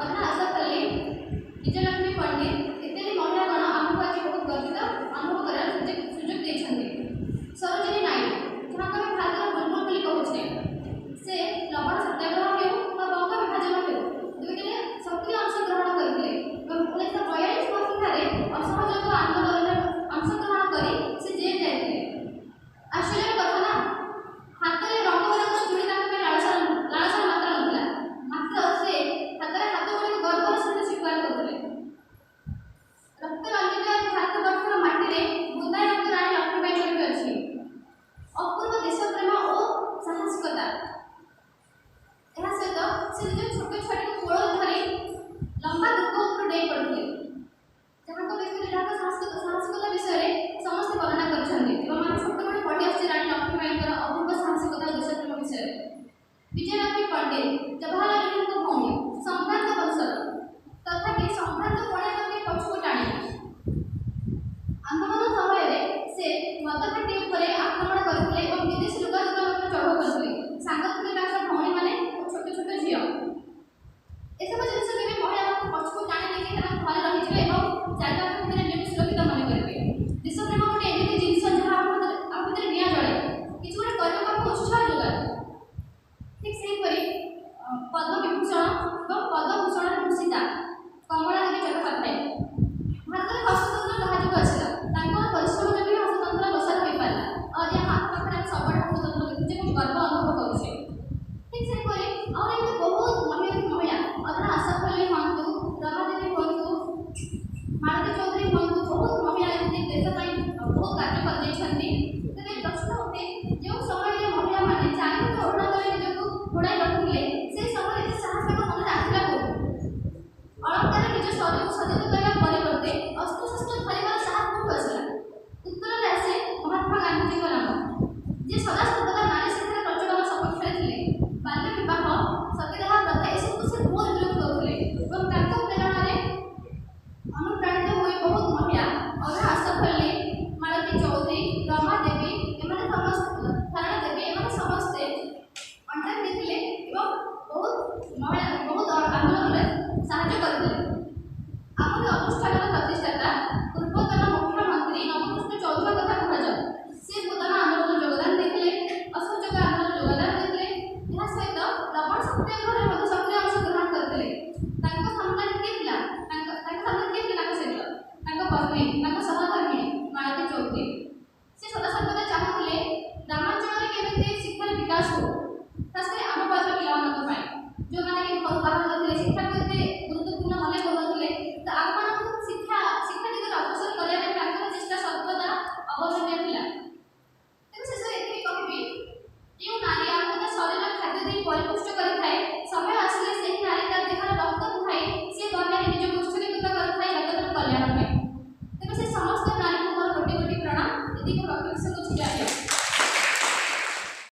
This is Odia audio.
ଅରୁଣା ଆସଫ ଅଲ୍ଲୀ, ବିଜୟଲକ୍ଷ୍ମୀ ପଣ୍ଡିତ ଇତ୍ୟାଦି ମହିଳାଗଣ ଆମକୁ ଆଜି ବହୁତ ଗର୍ବିତ ଅନୁଭବ କରିବାର ସୁଯୋଗ ଦେଇଛନ୍ତି। ସରୋଜିନୀ ନାଇଡୁ, ଯାହାକୁ ଆମେ ଭାରତର ବୁଲବୁଲ ବୋଲି କହୁଛେ, ସେ ଲବଣ ସତ୍ୟାଗ୍ରହ ହେଉ ବା ବଙ୍ଗ ବିଭାଜନ ହେଉ, ଦୁଇଟିରେ ସକ୍ରିୟ ଅଂଶଗ୍ରହଣ କରିଥିଲେ ଏବଂ 1942 ମସିହାରେ ଅସହଯୋଗ ଆନ୍ଦୋଳନରେ ଅଂଶଗ୍ରହଣ କରି ସେ ଜେଲ୍ ଯାଇଥିଲେ। ଆଶ୍ଚର୍ଯ୍ୟର କଥା ନା, ହାତରେ ରଙ୍ଗ ବେରଙ୍ଗର ଚୁଡ଼ି ତାଙ୍କ ପାଇଁ ଲାଳସାର ମାତ୍ରା ନଥିଲା, ମାତ୍ର ସେ ହାତରେ ହାତ ଗୁଡ଼ିକୁ ଗର୍ବର ସହିତ ସ୍ୱୀକାର କରୁଥିଲେ। ରକ୍ତ ରଞ୍ଜିତ ଭାରତବର୍ଷର ମାଟିରେ ବୁନ୍ଦାଏ ରକ୍ତ ରାଣୀ ଲକ୍ଷ୍ମୀବାଈଙ୍କର ବି ଅଛି। ଅପୂର୍ବ ଦେଶପ୍ରେମ ଓ ସାହସିକତା, ଏହା ସହିତ ସେ ନିଜ ଛୋଟ ଛୁଆଟିକୁ କୋଳରେ ଧରି ଲମ୍ବା ଦୁର୍ଗ ଉପରୁ ଡେଇଁ ପଡ଼ିଥିଲେ, ଯାହାଙ୍କ ସାହସିକତା ବିଷୟରେ ସମସ୍ତେ ବର୍ଣ୍ଣନା କରିଛନ୍ତି ଏବଂ ଆମେ ଛୋଟବେଳୁ ପଢ଼ି ଆସୁଛେ ରାଣୀ ଲକ୍ଷ୍ମୀବାଈଙ୍କର ଅପୂର୍ବ ସାହସିକତା ଓ ଦେଶପ୍ରେମ ବିଷୟରେ। ବିଜୟଲକ୍ଷ୍ମୀ ପଣ୍ଡିତ, ଜବାହରଲାଲ ନେହେରୁଙ୍କ ଭଉଣୀ, ସମ୍ଭ୍ରାନ୍ତ ବଂଶର, ତଥାପି ସମ୍ଭ୍ରାନ୍ତ ପଣିଆ ତାଙ୍କୁ ପଛକୁ ଟାଣିନି। ଆନ୍ଦୋଳନ ସମୟରେ ସେ ମଦଭାଟି ଉପରେ ଆକ୍ରମଣ କରିଥିଲେ ଏବଂ ବିଦେଶୀ ଲୁଗା ଦୋକାନ ଉପରେ ଚଢ଼ାଉ କରିଥିଲେ। ସାଙ୍ଗ ଥିଲେ ତାଙ୍କର ଭଉଣୀମାନେ ଓ ଛୋଟ ଛୋଟ ଝିଅ। ଏସବୁ ଜିନିଷ କେବେ ମହିଳାମାନଙ୍କୁ ପଛକୁ ଟାଣି ନେଇକି ସେମାନେ ଘରେ ରହିଯିବେ ଏବଂ ଚାରିପାଖ ଭିତରେ ନିଜକୁ ସୁରକ୍ଷିତ ମନେ କରିବେ। ଦେଶପ୍ରେମ ଗୋଟେ ଏମିତି ଜିନିଷ ଯାହା ଆମ ଭିତରେ ନିଆଁ ଜଳାଏ, କିଛି ଗୋଟେ କରିବାକୁ ଆମକୁ ଉତ୍ସାହ ଯୋଗାଏ। ଠିକ୍ ସେହିପରି ପଦ୍ମ ବିଭୂଷଣ ଏବଂ ପଦ୍ମଭୂଷଣରେ ଭୂଷିତା କମଳା ଦେବୀ ଚଟ୍ଟୋପାଧ୍ୟାୟ। ଭାରତରେ ହସ୍ତତନ୍ତ୍ର କାହା ଯୋଗୁଁ ଆସିଲା? ତାଙ୍କର ପରିଶ୍ରମ ଯୋଗୁଁ ହିଁ ହସ୍ତତନ୍ତ୍ର ପ୍ରସାର ହୋଇପାରିଲା। ଆଉ ଆଜି ଆମ ଆଖପାଖରେ ଆମେ ସବୁଆଡ଼େ ହସ୍ତତନ୍ତ୍ର ଦେଖୁଛେ ଏବଂ ଗର୍ବ ଅନୁଭବ କରୁଛେ। ଠିକ୍ ସେହିପରି ଆହୁରି ଏମିତି ବହୁତ ମହିଳା, ଅରୁଣା ଆସଫ ଅଲ୍ଲୀ ହୁଅନ୍ତୁ, ରମାଦେବୀ ହୁଅନ୍ତୁ, ମାଳତୀ ଚୌଧୁରୀ ହୁଅନ୍ତୁ, ବହୁତ ମହିଳା ଏମିତି ଦେଶ ପାଇଁ ବହୁତ କାର୍ଯ୍ୟ କରିଯାଇଛନ୍ତି। ତେବେ ପ୍ରଶ୍ନ ଉଠେ, ଯେଉଁ ସମୟରେ ମହିଳାମାନେ ଚାରିହାତ ଓଢ଼ଣା ତଳେ ନିଜକୁ ଘୋଡ଼ାଇ ରଖୁଥିଲେ, ସେ ସମୟରେ ଏତେ ସାହସ ତାଙ୍କ ମନରେ ଆସିଲା କୋଉଠୁ? ଅଳଙ୍କାରରେ ନିଜ ଶରୀରକୁ ସଜ୍ଜିତ କରିବା ପରିବର୍ତ୍ତେ ଅସ୍ତ୍ରଶସ୍ତ୍ର ଧରିବାର ସାହସ କୋଉଠୁ ଆସିଲା? ଉତ୍ତରରେ ଆସେ ମହାତ୍ମା ଗାନ୍ଧୀଜୀଙ୍କ ନାମ, ଯିଏ ସଦା ସର୍ବଦା ନାରୀ ଶିକ୍ଷାର ପ୍ରଚଳନ ସପକ୍ଷରେ ଥିଲେ। ବାଲ୍ୟ ବିବାହ, ସତୀଦାହ ପ୍ରଥା ଏସବୁକୁ ସେ ଘୋର ବିରୋଧ କରୁଥିଲେ ଏବଂ ତାଙ୍କ ପ୍ରେରଣାରେ ଅନୁପ୍ରାଣିତ ହୋଇ ବହୁତ ମହିଳା, ଅରୁଣା ଆସଫ ଅଲ୍ଲୀ, ମାଳତୀ ଚୌଧୁରୀ, ରମା ଦେବୀ, ଏମାନେ ସମସ୍ତେ, ସାରଳା ଦେବୀ, ଏମାନେ ସମସ୍ତେ ଅଣ୍ଟା ଭିଡ଼ିଥିଲେ ଏବଂ ବହୁତ ମହିଳା ବହୁତ ଆନ୍ଦୋଳନରେ ସାହାଯ୍ୟ କରିଥିଲେ। ଆମର ଅନୁଷ୍ଠାନର ପ୍ରତିଷ୍ଠାତା ପୂର୍ବତନ ମୁଖ୍ୟମନ୍ତ୍ରୀ ନବକୃଷ୍ଣ ଚୌଧୁରୀଙ୍କ କଥା କୁହାଯାଉ। ସେ ଭୂଦାନ ଆନ୍ଦୋଳନରେ ଯୋଗଦାନ ଦେଇଥିଲେ, ଅସହଯୋଗ ଆନ୍ଦୋଳନରେ ଯୋଗଦାନ ଦେଇଥିଲେ, ଏହା ସହିତ ଲବଣ ସତ୍ୟାଗ୍ରହରେ ମଧ୍ୟ